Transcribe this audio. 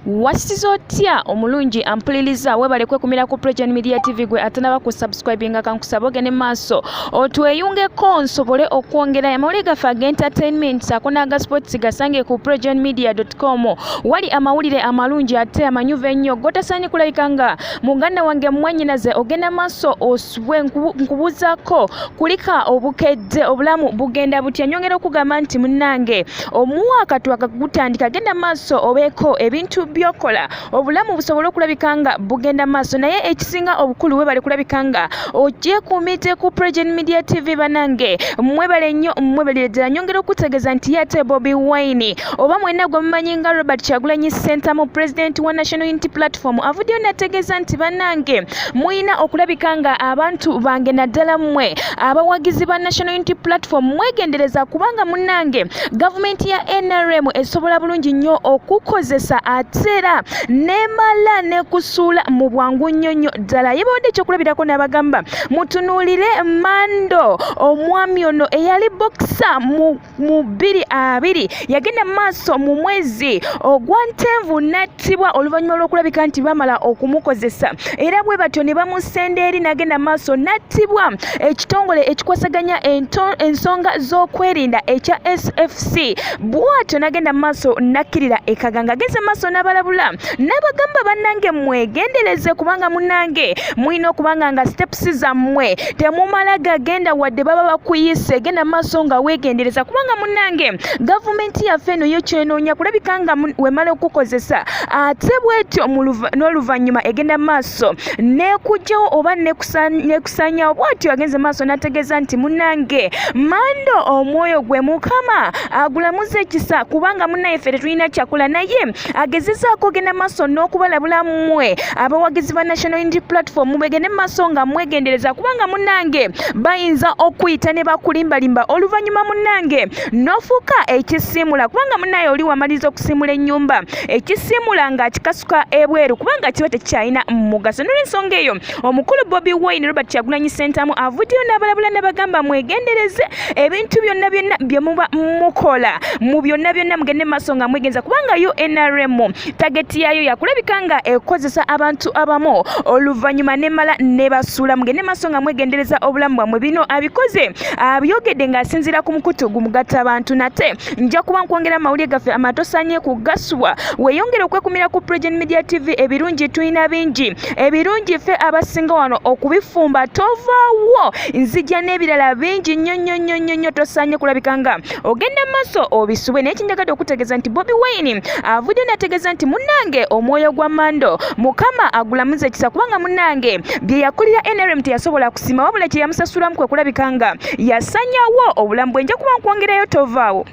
Wasiza otya omulungi ampuliriza, webale kwekumira ku Progen Media TV. Gwe atanaba ku subscribinga, kankusaba ogende maaso otweyungeko nsobole okwongera amawulire gaffe ag'entertainment saako n'aga sports. Gasange ku progenmedia.com. Wali amawulire amalungi ate amanyuvu ennyo gotasaanye kulabika nga muganda wange, mwannyinaze, ogenda maaso osubwe. Nkubuuzaako kulika obukedde, obulamu bugenda butya? Nyongera okugamba nti munnange, omwaka twakagutandika, genda maaso obeeko ebintu by'okola, obulamu busobole okulabika nga bugenda maaso. Naye ekisinga obukulu, webale kulabika nga ogyekuumidde ku Progen Media TV. Banange, mwebale nnyo, mwebalire ddala. Nyongera okutegeeza nti ye ate Bobi Wine, oba mwenna gwe mumanyi nga Robert Kyagulanyi Ssentamu, pulezidenti wa National Unity Platform, avuddeyo n'ategeeza nti bannange, muyina okulabika nga abantu bange, naddala mmwe abawagizi ba National Unity Platform, mwegendereza, kubanga munnange gavumenti ya NRM esobola bulungi nnyo okukozesa ate era nemala nekusuula mu bwangu nnyo nnyo ddala. Yebawadde ekyokulabirako n'abagamba mutunuulire Mando, omwami ono eyali boxer mu 2020, yagenda mu maaso mu mwezi ogwa Ntenvu n'attibwa oluvannyuma lw'okulabika nti bamala okumukozesa, era bwe batyo ne bamusenda eri n'agenda mu maaso n'attibwa ekitongole ekikwasaganya ensonga z'okwerinda ekya SFC. Bw'atyo n'agenda mu maaso n'akkirira ekaganga. Agenze mu maaso n'abalabula n'abagamba, bannange, mwegendereze, kubanga munnange mulina okubanga nga steps zammwe temumala gagenda wadde baba bakuyise. Genda mu maaso nga weegendereza, kubanga munnange gavumenti yaffe eno yo kyenoonya kulabika nga wemala okukozesa, ate bwetyo n'oluvannyuma egenda mu maaso nekugjawo oba nekusanyawo. Bwatyo agenze maaso n'ategeeza nti munnange Mando, omwoyo gwe Mukama agulamuza ekisa, kubanga munnaye ffe tetulina kyakola. Naye agezezaako ogenda maaso n'okubalabula mmwe abawagizi ba National Unity Platform, mubegende maaso nga mwegendereza, kubanga munnange bayinza okuyita ne bakulimbalimba, oluvannyuma munnange n'ofuuka ekisiimula, kubanga munnaye oli wamaliriza okusiimula ennyumba, ekisiimula ng'akikasuka ebweru, kubanga kiba tekikyalina mugaso. Nolwensonga eyo, omukulu Bobi Wine, Robert Kyagulanyi Ssentamu, avuddeyo n'abalabula n'abagamba mwegendereze ebintu byonna byonna bye muba mukola. Mu byonna byonna mugende maaso nga mwegenza, kubanga yo NRM target yaayo yakulabika nga ekozesa abantu abamu, oluvannyuma nemala nebasuula. Mugende maaso nga mwegendereza obulamu bwammwe. Bino abikoze, abyogedde ng'asinziira ku mukutu gumugatta abantu. Nate nja kuba nkwongera amawulire gaffe amatosanye ku gasubwa. Weeyongere okwekumira ku Progen Media TV. Ebirungi tulina bingi, ebirungi ffe abasinga wano okubifumba. Tovaawo, nzija n'ebirala bingi nnyo nnyo nnyo nnyo nnyo. Tosaanye kulabika nga ogenda maaso obisubwe. Naye kinjagadde okutegeeza nti Bobi Wine avudde n'ategeeza nti munnange omwoyo gwa Mando Mukama agulamuza ekisa, kubanga munnange bye yakulira NRM teyasobola kusiima, wabula kye yamusasulamu kwe kulabika nga yasanyawo obulamu bwe. Nja kuba nkwongerayo, tovaawo.